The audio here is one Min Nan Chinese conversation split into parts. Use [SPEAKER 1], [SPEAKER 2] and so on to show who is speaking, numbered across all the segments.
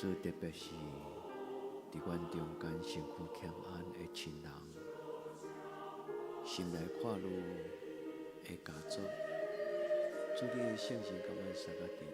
[SPEAKER 1] 主，特別是佇阮中間身軀欠安的親人，心內掛慮的家族，主你的聖神共阮三個弟弟。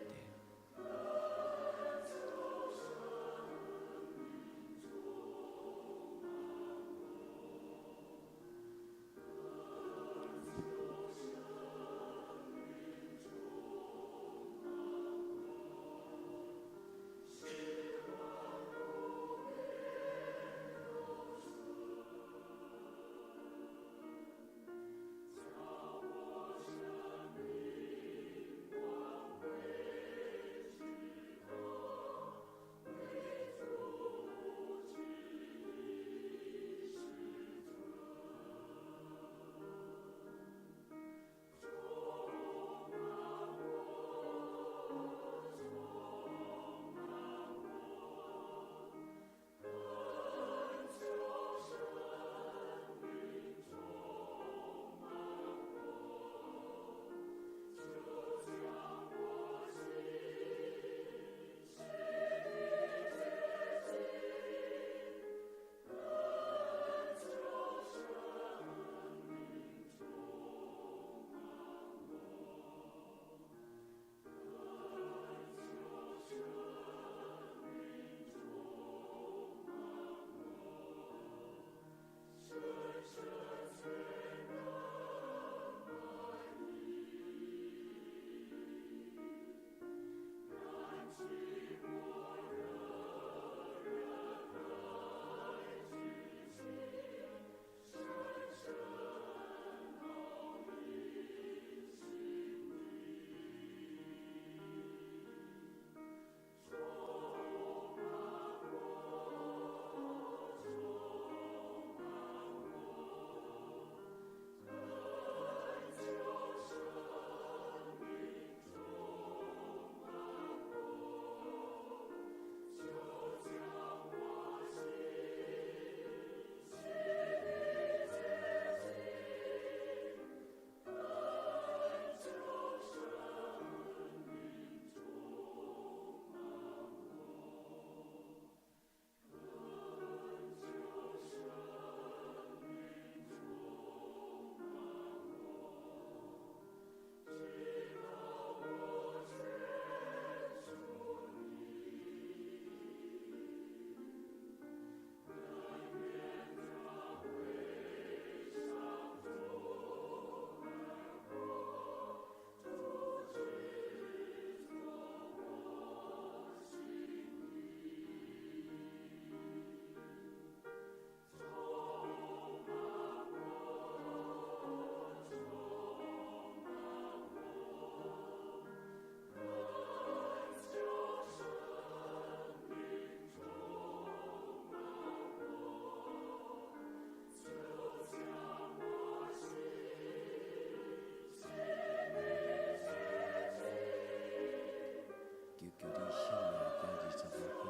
[SPEAKER 1] 求求你聖靈今25歲，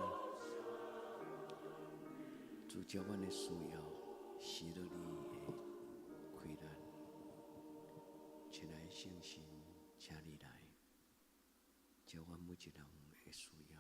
[SPEAKER 1] 主照阮的需要，施予你的氣力。親愛的聖神，請你來，照阮每一人的需要。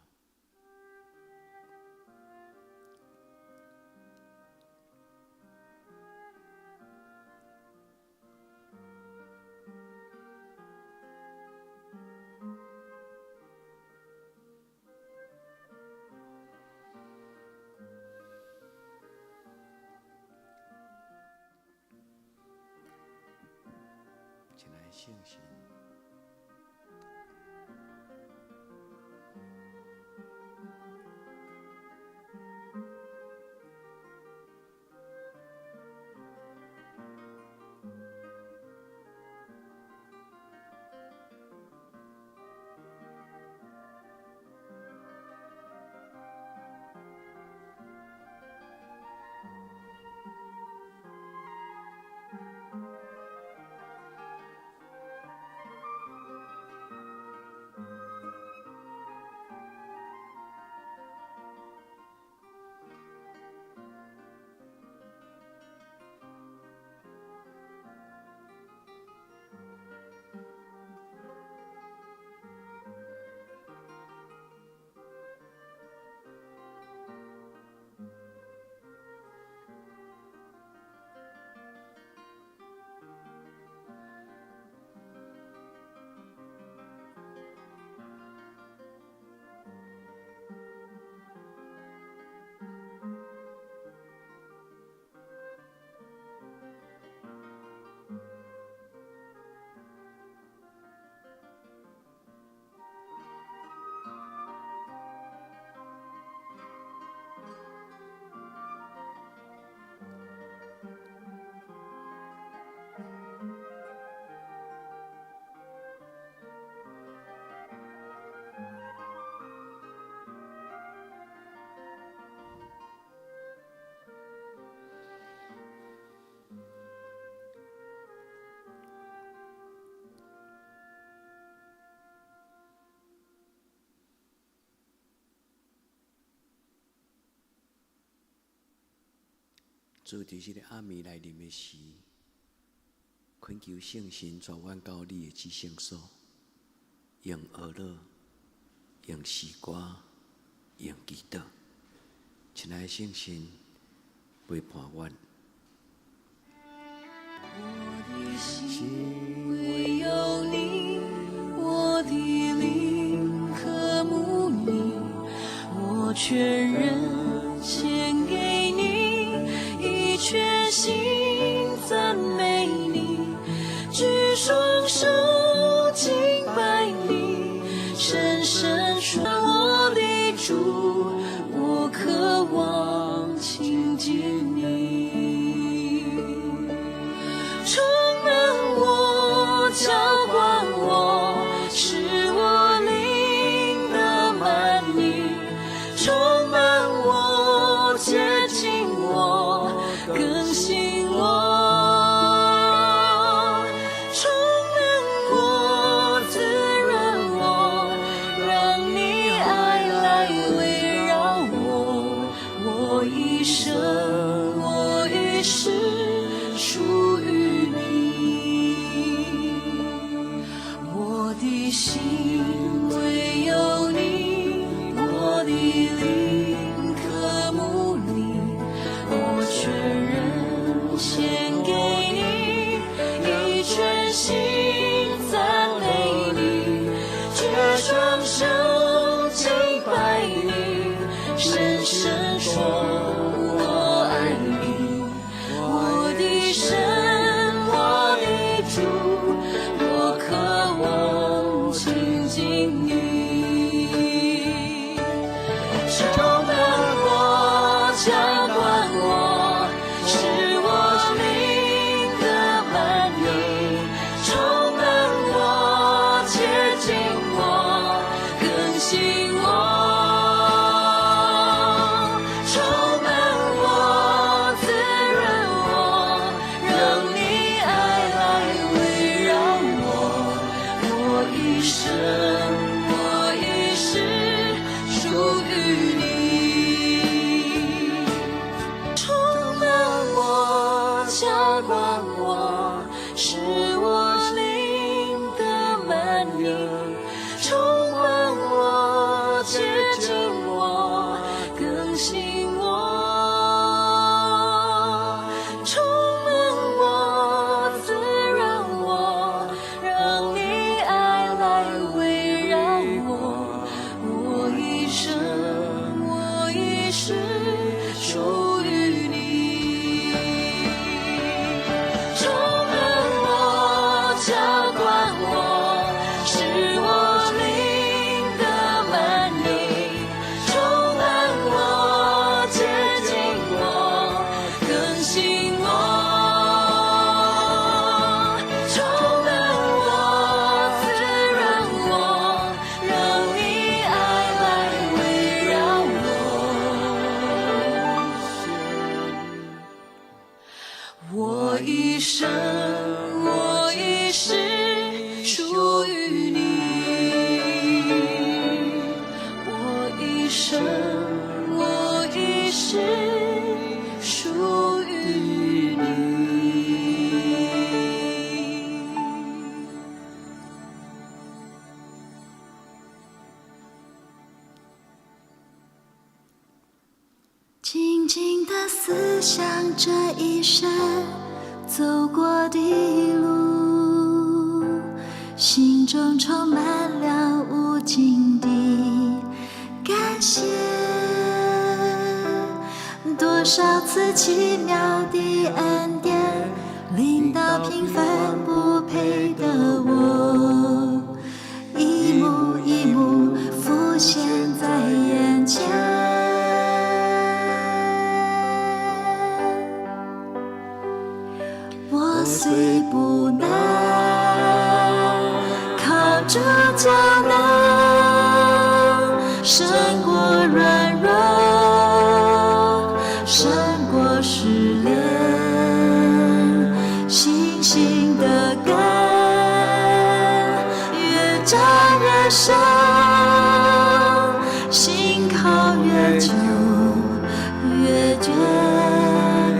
[SPEAKER 1] 親愛的聖神，主佇這个暗暝來臨的時，懇求聖神帶阮到你的至聖所，用哀樂，用詩歌，用祈禱。親愛的聖神陪伴阮。
[SPEAKER 2] 我的心唯有你，我的靈渴慕你，我全人獻給你，以全心讚美你，舉雙手敬拜你，深深說我的主，我渴望親近你。充滿我，澆灌我，使我靈得滿溢。充滿我，潔淨我，更新我。充滿我，滋潤我，讓你愛來圍繞我。我一生，我一世屬於你。我的心唯有你，我的靈渴慕你，我全人獻給你，以全心讚美你，舉雙手敬拜你，深深說我愛你，我的神，我的主，我渴望親近你。充滿我，澆灌我，使我靈得滿溢。充滿我，潔淨我，更新我。充滿我，滋潤我，讓你愛來圍繞我。我一生，我一世屬於你。充滿我，澆灌我，使我靈得滿溢。充滿我，潔淨我，更新我。充滿我，滋潤我，讓你愛來圍繞我。我一生，我一世屬於你。充滿我，澆灌我，使我靈得滿溢。充滿我，潔淨我，更新我。充滿我，滋潤我，讓你愛來圍繞我。我一生，我一世屬於你。我一生，我一世屬於你。
[SPEAKER 3] 靜靜的思想這一生走過的路，心中充滿了無盡的感謝。多少次奇妙的恩典，臨到平凡不配的我，一幕一幕浮現在眼前。我雖不能，靠主就能勝過軟弱，勝過試煉，信心的根越扎越深，信靠越久越覺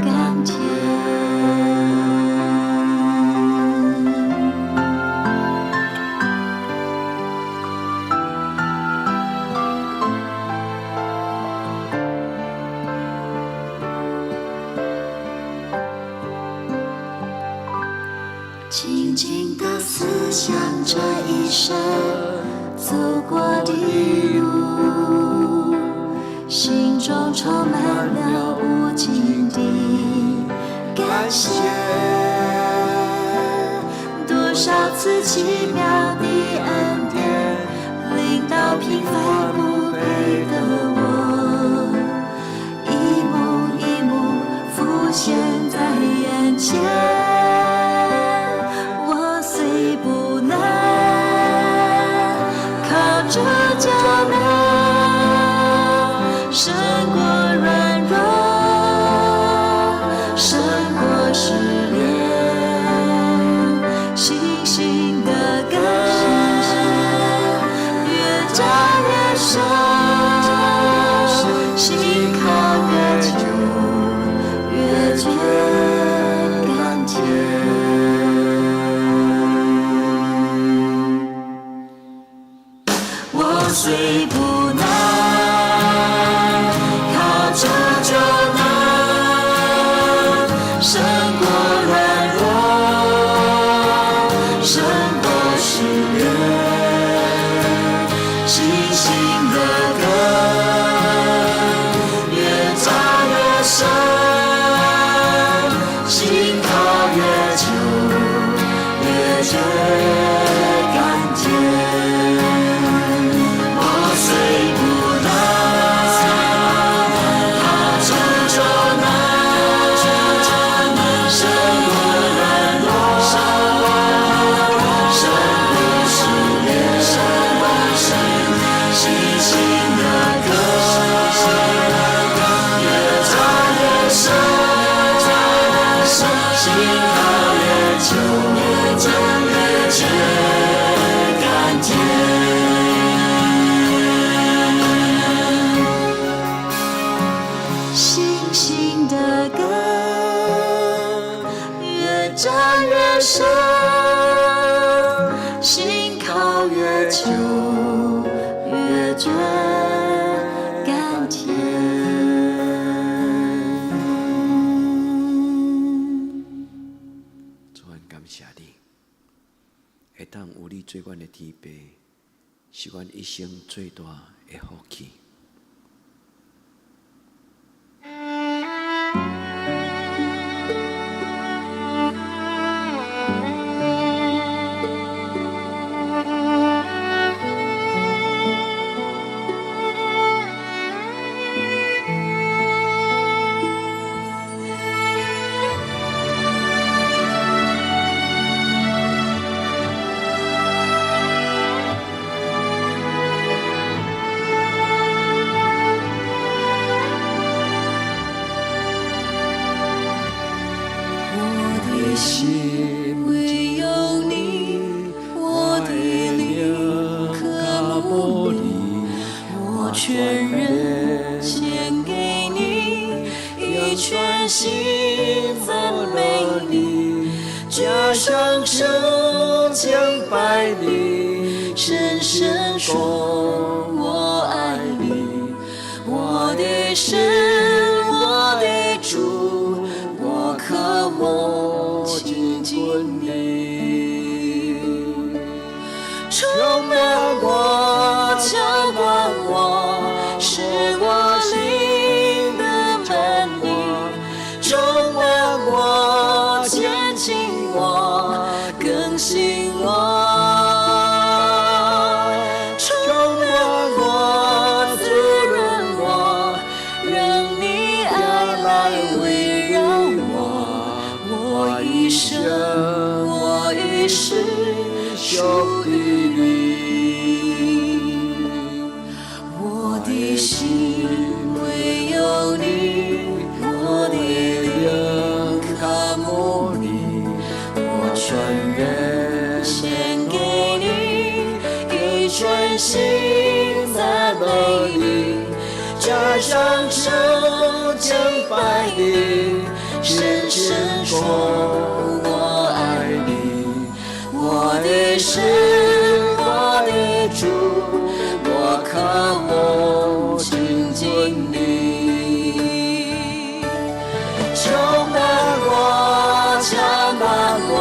[SPEAKER 3] 甘甜。靜靜地思想這一生走過的路，心中充滿了無盡的感謝。多少次奇妙的恩典，臨到平凡不配的我，一幕一幕浮現在眼前。我雖不能，靠主就能勝過軟弱，勝過試煉，信心的根越扎越深，信靠越久越覺甘甜。我雖不能，靠主就能勝過軟弱，勝過試煉，信心的根越扎越深，信靠越久越覺甘甜。我雖不能，靠主就能勝過軟弱，勝過試煉，信心的根越扎越深，信靠越久越覺甘甜。信心的根越扎越深，信靠越久越覺甘甜。
[SPEAKER 1] 主，阮感謝你，會當有你做阮的天父，是阮一生最大的福氣。
[SPEAKER 2] 我的心唯有你，我的靈渴慕你，我全人獻給你，以全心讚美你，舉雙手
[SPEAKER 1] 敬拜你，
[SPEAKER 2] 深深說我愛你，我的神，我的主，我渴慕親近你，充滿我，澆灌我，使我靈得滿溢，充滿我，潔淨我，更新我，充滿我，滋潤我，讓你愛來圍繞我，我一生，我一世屬於你。我的心唯有你，我的靈渴慕你，我全人獻給你，以全心讚美你，舉雙手敬拜你，深深說我愛你，我的神，我的主，我渴慕親近你，充滿我，澆灌我，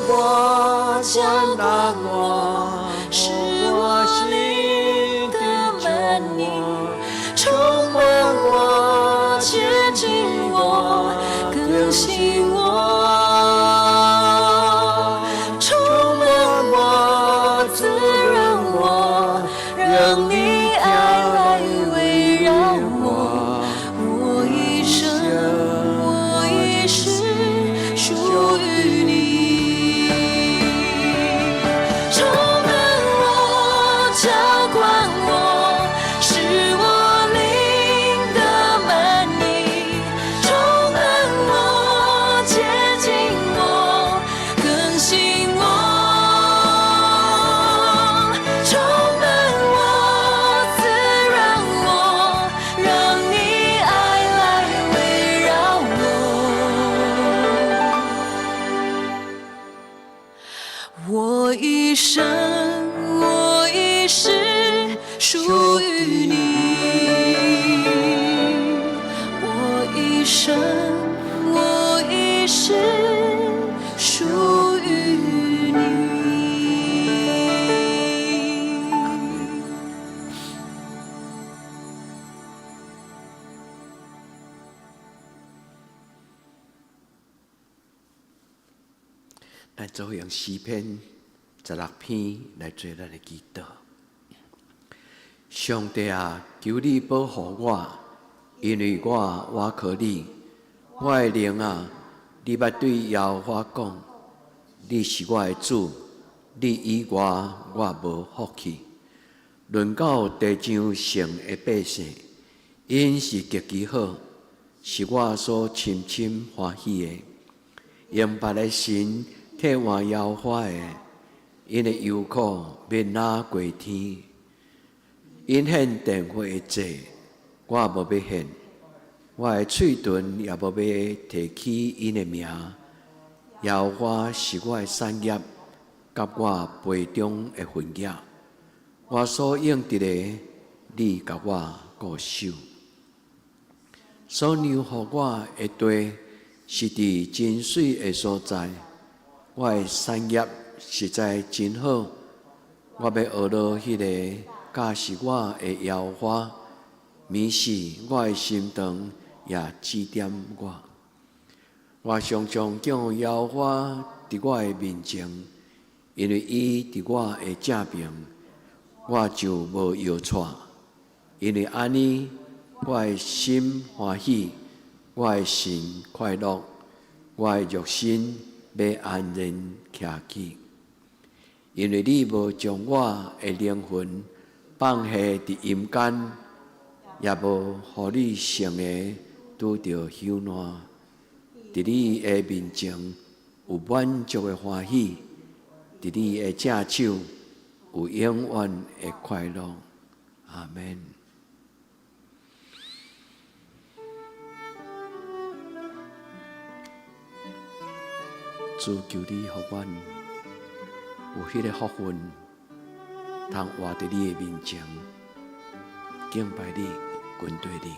[SPEAKER 2] 我，澆灌我，使我靈得滿溢，充滿我，潔淨我，更新我，充滿我，滋潤我，讓你愛來圍繞我，我一生，我一世屬於你。充滿我，澆灌我，使我靈得滿溢，充滿我，潔淨我，更新我，充滿我，滋潤我，讓你愛來圍繞我。我一生，我一世屬於你。我一生，我一世屬於你。
[SPEAKER 1] 阿門。咱做伙用詩篇16篇來做咱的祈禱。上帝啊，求你保護我，因為我倚靠你。我的靈啊，你捌對耶和華講：你是我的主，你以外我無福氣。論到地上聖的百姓，𪜶是極其好，是我所深深歡喜的。明白的神替換耶和華的，𪜶的憂苦免若過天。𪜶獻奠火的祭，我無欲獻；我的喙唇也無欲提起𪜶的名。耶和華是我的產業，佮我杯中的分額。我所應得的，你共我顧守。所讓予我的地，是佇真媠的所在。我的產業實在真好，我欲學落彼個教示我的耶和華，免是我的心腸也指點我。我常常叫耶和華佇我的面前，因為伊佇我的正爿，我就無搖掣。因為按呢，我的心歡喜，我的神快樂，我的肉身欲安然徛起。因為你無將我的靈魂放下佇陰間，也無予你聖的拄著朽爛。佇你的面前有滿足的歡喜，佇你的正手有永遠的快樂。阿門。主，求你予阮有彼个福分，通活佇你的面前，敬拜你，跟隨你。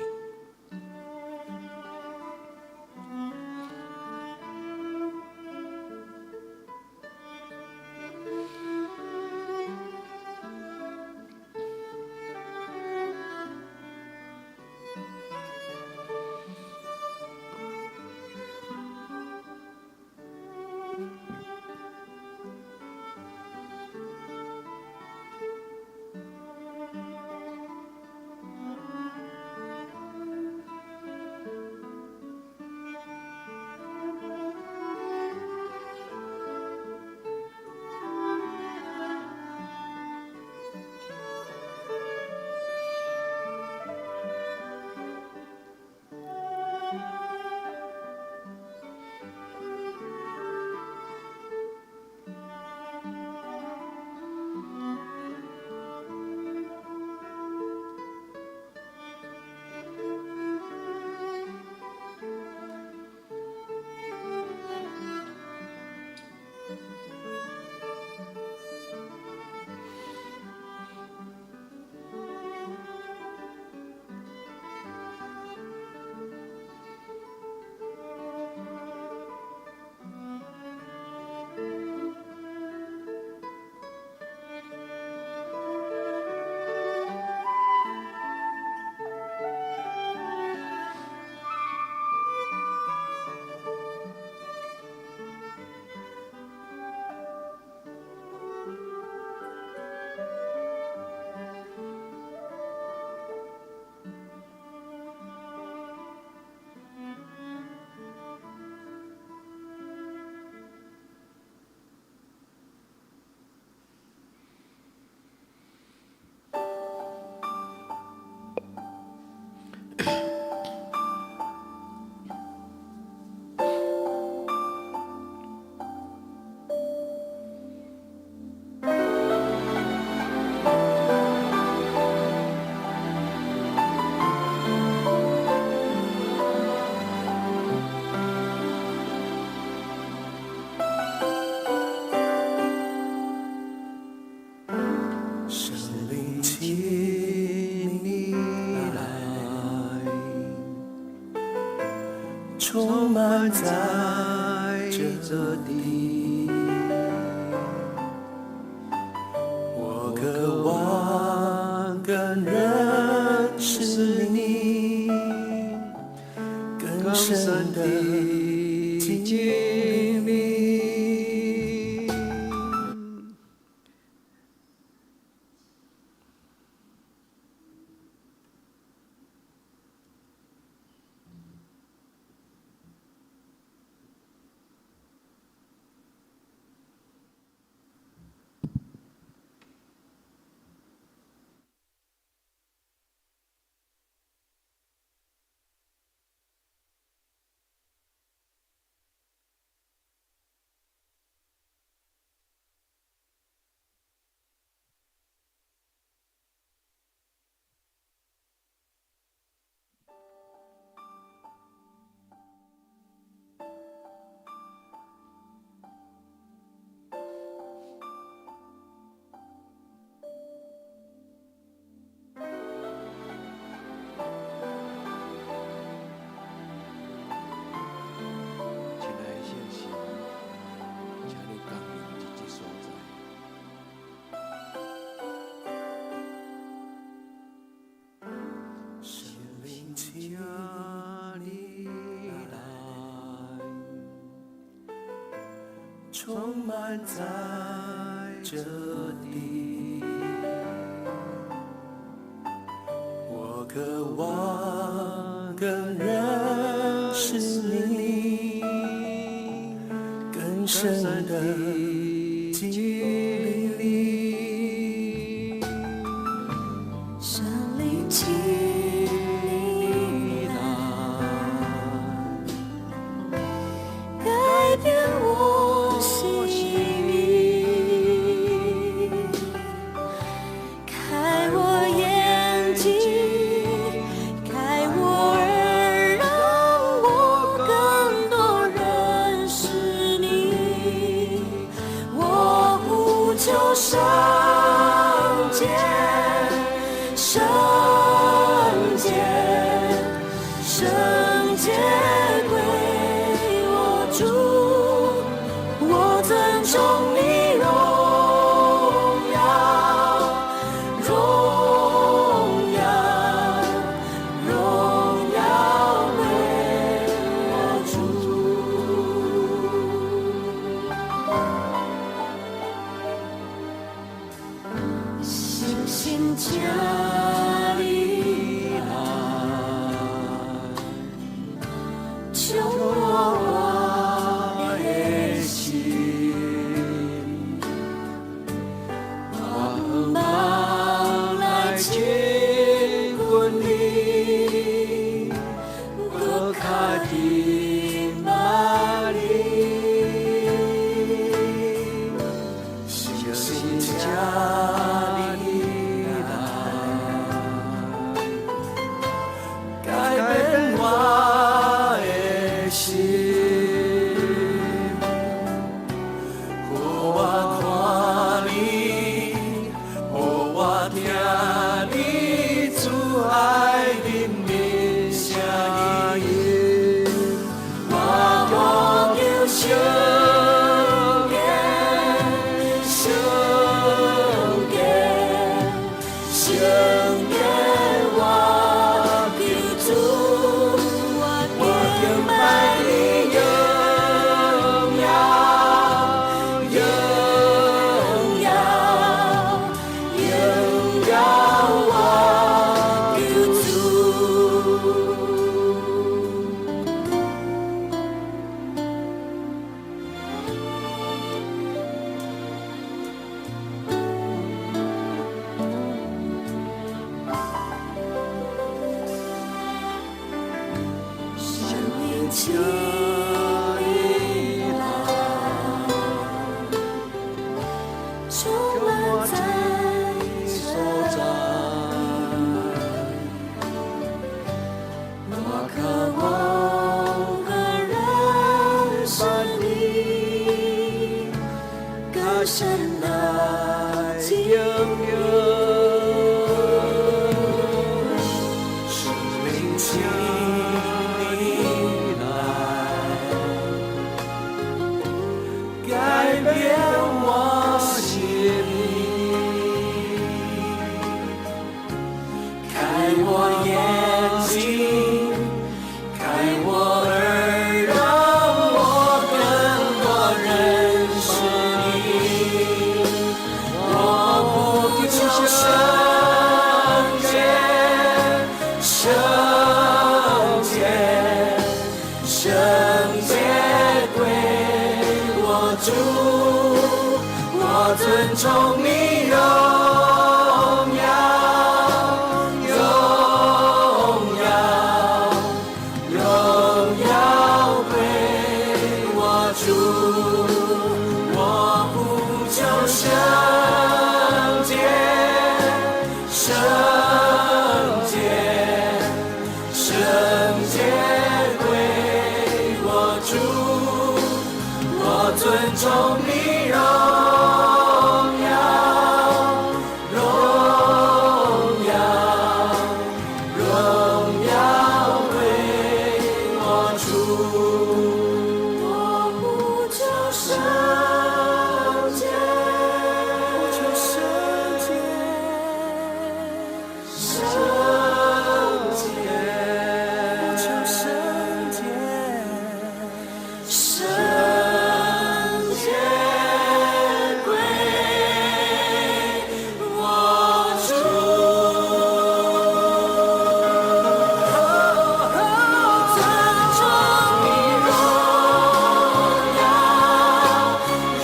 [SPEAKER 4] 充滿在這地。我渴望更認識你，更深的經歷。
[SPEAKER 1] 親愛的聖神，請你降臨佇這所在。
[SPEAKER 4] 聖靈，請
[SPEAKER 1] 你來，
[SPEAKER 4] 充滿在這地。我渴望更認識你，更深的經歷。
[SPEAKER 3] 聖靈，請你來，改變我心意，開我眼睛，開我耳，讓我更多認識你。我呼求聖潔，聖潔，聖潔歸我主，我尊崇你榮耀，榮耀，榮耀歸我主。聖神，請你來，充滿我的心，我向望來親近你，閣較緊捌你。
[SPEAKER 4] 聖神，請你來，改變我的心，予我看你，予我聽你慈愛的面聲音。我呼求聖潔，聖潔，聖潔，我求主，我敬拜你榮耀，榮耀，榮耀，我求主。聖靈，請你來，充滿在這裡。我渴望更認識你，更深的經歷。聖靈，請你來，崇你榮耀，榮耀，榮耀歸我主，我呼求聖潔，聖潔，聖潔歸我主，我尊崇你榮耀，榮耀，榮耀歸我主，我呼求聖潔，呼求聖潔，聖潔，呼求聖潔，聖潔歸我主。尊崇你榮耀，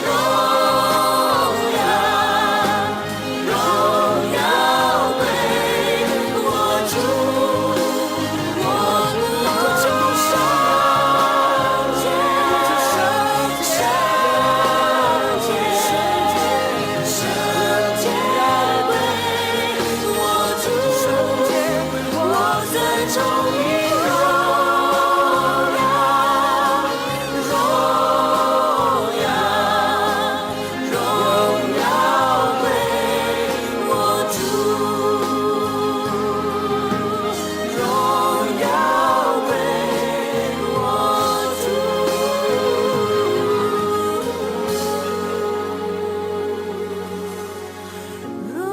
[SPEAKER 4] 榮耀，榮耀歸我主，我呼求聖潔，聖潔，聖潔歸我主，我尊崇你榮耀，榮耀，榮耀歸我主，榮耀歸我主。榮耀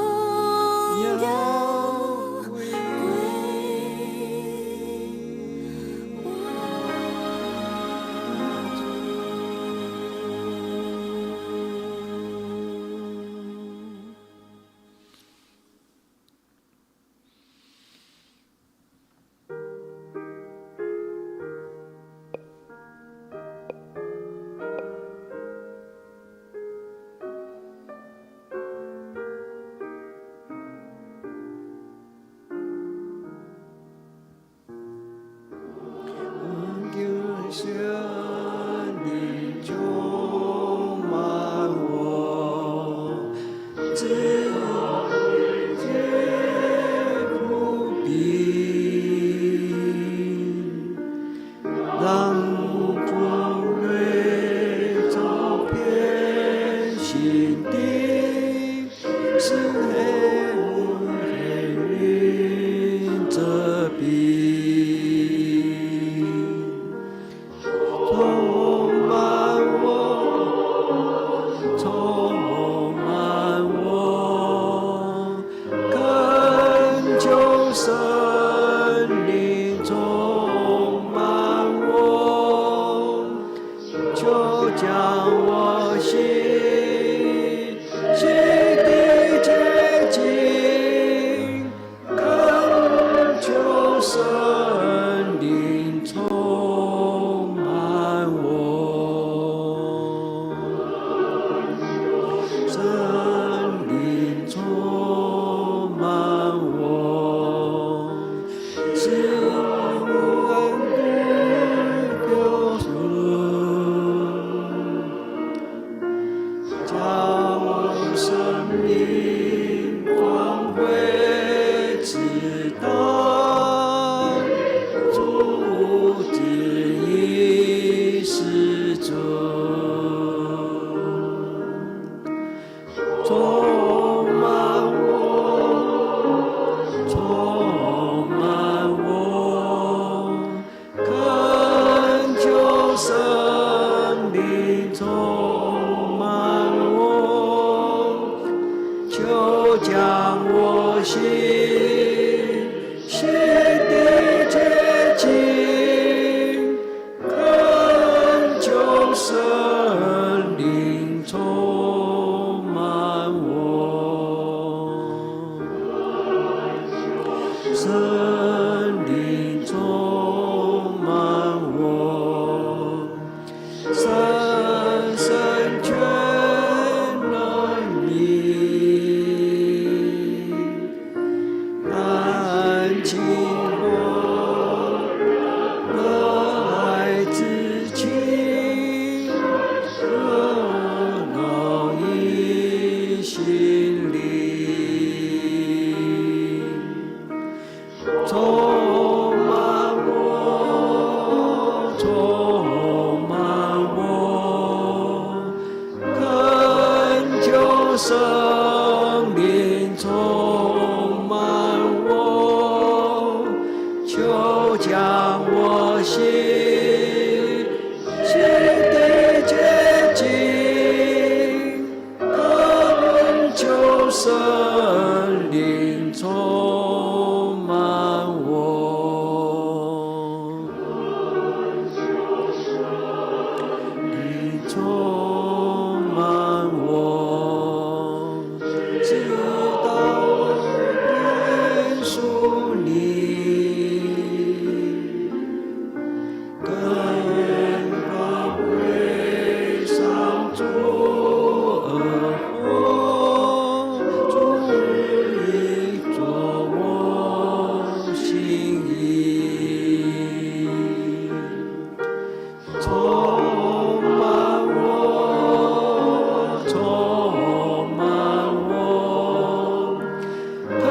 [SPEAKER 4] 歸我主。
[SPEAKER 1] 求聖靈充滿我，賜我潔不比，讓主蕊照遍心底，使黑霧黑雲遮蔽。充滿我，充滿我，懇求聖靈充滿我，求將我心洗滌潔淨，懇求聖靈充滿我，聖靈充滿我，使我穩固標準，叫我生命光輝直到主旨意是真。充滿我，充滿我，將我心洗得潔淨，懇求聖靈充滿我，靈充滿我，直到我歸屬你，更怕背上主而活，主已做我心意，充滿我，充滿我，懇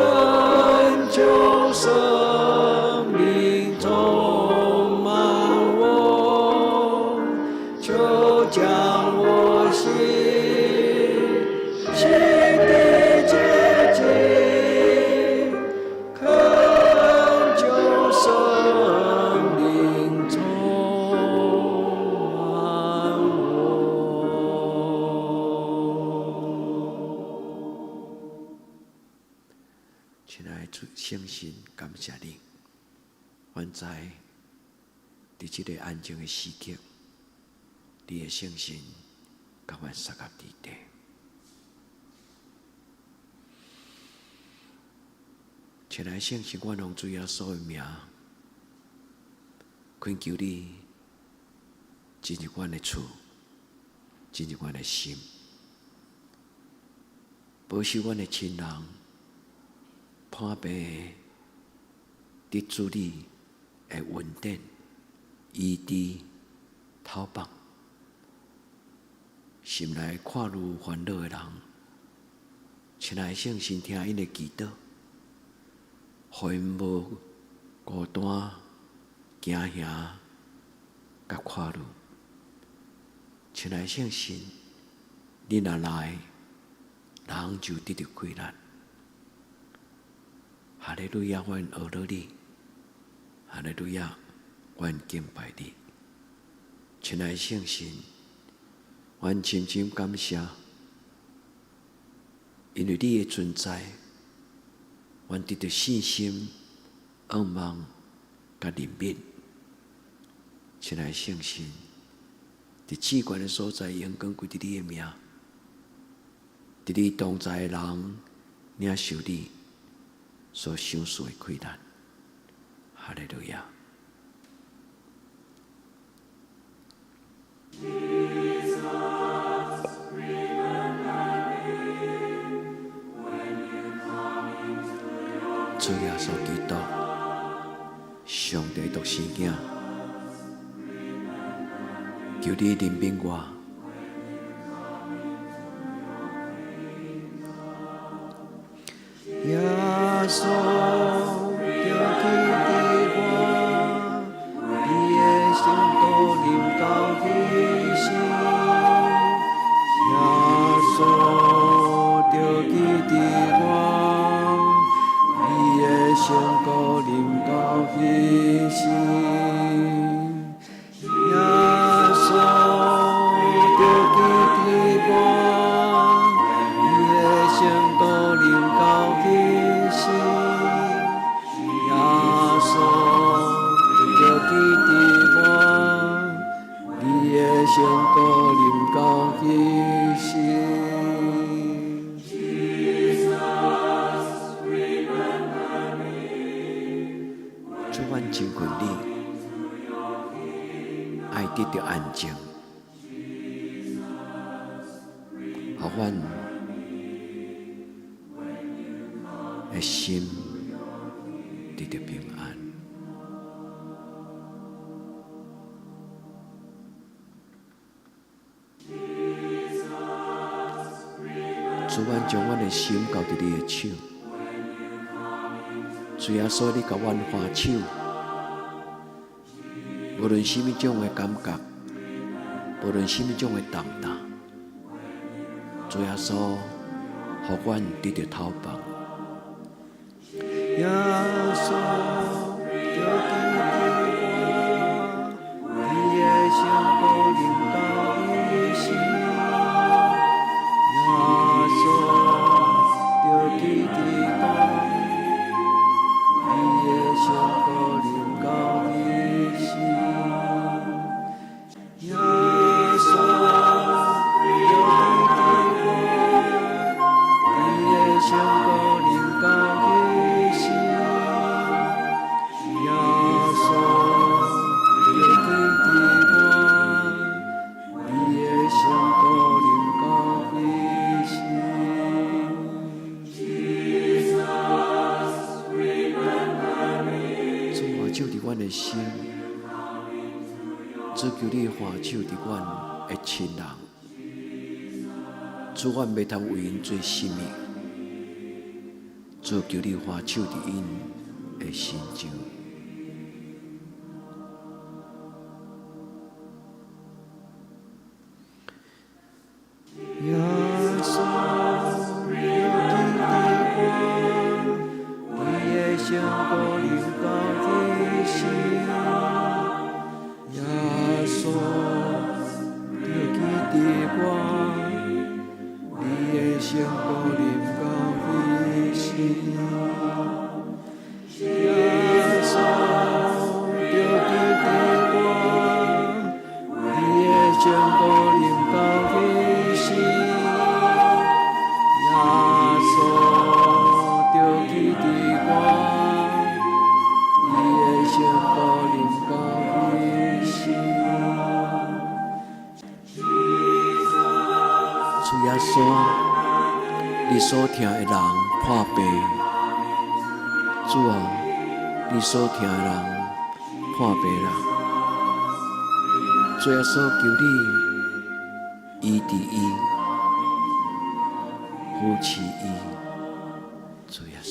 [SPEAKER 1] 求聖靈充滿我，求將我心洗得潔淨，懇求聖靈充滿我。親愛的主聖神，感謝你，阮知佇這个安靜的時刻，你的聖神共阮相佮佇底。親愛的聖神，阮奉主耶穌的名，懇求你進入阮的厝，進入阮的心，保守阮的親人，破病得主你的恩典、醫治、透放，心內看慮煩惱的人，親愛的聖神聽𪜶的祈禱，予𪜶無孤單、驚嚇佮看慮。親愛的聖神，你若來，人就得著快樂。哈利路亞，阮阿羅你；哈利路亞，阮敬拜你。親愛的聖神，阮深深感謝，因為你的存在，阮得著信心、仰望、佮憐憫。親愛的聖神，佇至懸的所在，榮光歸佇你的名，佇你同在的人，領受你所賞賜的快樂。哈利路亞。主耶穌基督，上帝獨生囝，求你憐憫我。耶穌著記得我，你的聖徒臨到彼時。耶穌著記得我，你的聖徒臨到彼時。耶穌著記得我，你的聖徒臨到彼時。耶穌著記得我，你的聖徒臨到彼時。主，阮親近你，愛得著安靜，予阮的心得著平安。主，阮將阮的心交佇你的手，主耶穌，你共阮牽手，無論啥物種的感覺，無論啥物種的重擔，主耶穌，予阮得著透放。耶穌，著記得心。主，求你保守佇阮的親人。主，阮袂通為𪜶做啥物。主，求你保守佇𪜶的身上。耶穌，著記得我，你的聖膏臨到彼時。耶穌，著記得我，你的聖膏臨到彼時。耶穌，著記得我，你的聖膏臨到彼時。耶穌，著記得我，你的聖膏臨到彼時。主耶穌，你所疼的人破病，主啊，你所疼的人破病啦。主耶穌，求你醫治伊，扶持伊，主耶穌。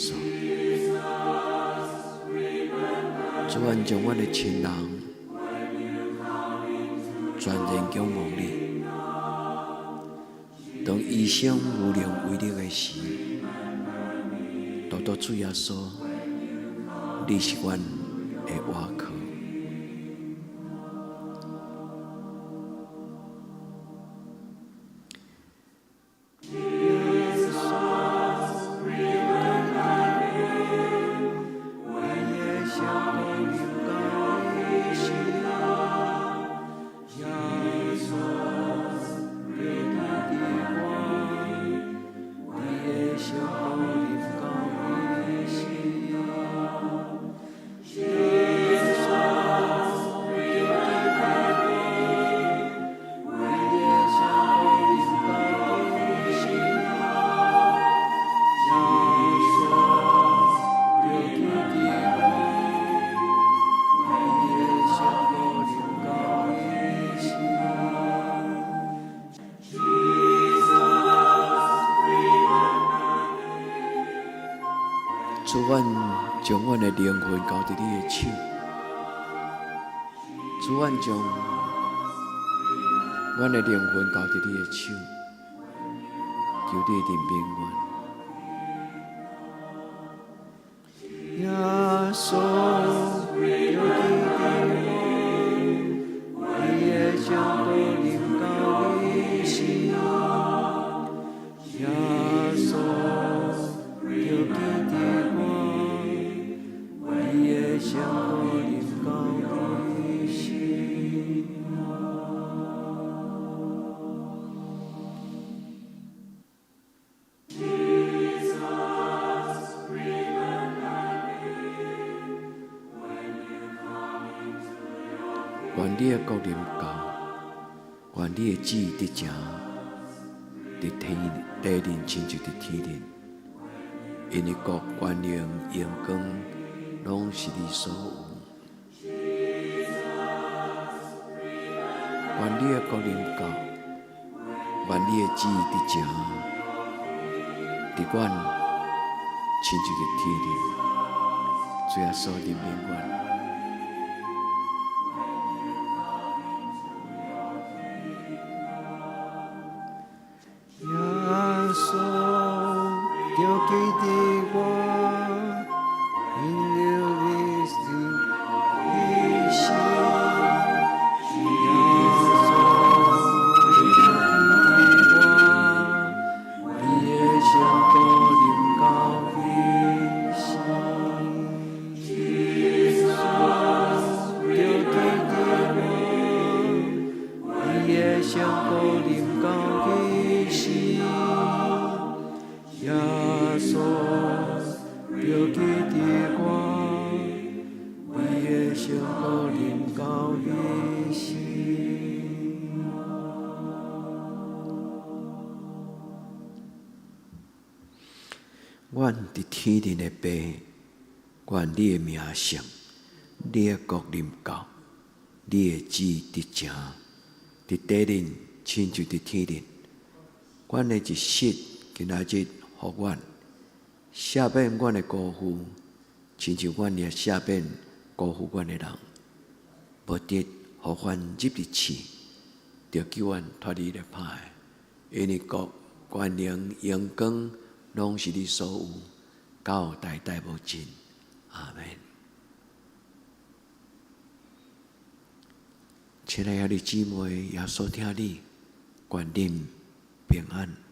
[SPEAKER 1] 主，阮將阮的親人全然仰望你。當醫生無能為力的時，獨獨主耶穌，你是阮的倚靠。主，阮將阮的靈魂交佇你的手。主，阮將阮的靈魂交佇你的手，求你憐憫阮。耶穌，著記得我，你的聖膏臨到彼時。耶穌，著記得我，你的聖膏臨到彼時。願你的國臨到，願你的旨意得成，佇天地面親像佇天頂。因為國、權能、榮光，攏是你所有。願你的國臨到，願你的旨意得成，佇阮親像佇天頂。主耶穌憐憫阮。耶穌，著記得我，因了你是彼時。耶穌，著記得我，你的聖膏臨到彼時。耶穌，著記得我，你的聖膏臨到彼時。耶穌，著記得我，你的聖膏臨到彼時。阮佇天頂的父，願你的名聖，你的國臨到，你的旨意執成，佇地頂親像佇天頂。阮的一食今仔日予阮，赦免阮的辜負，親像阮也赦免辜負阮的人。無得予阮入佇試，著救阮脫離咧歹的。因為國、權能、榮光，攏是你所有，到代代無盡。阿門。親愛的兄弟姊妹，耶穌疼你，願恁平安。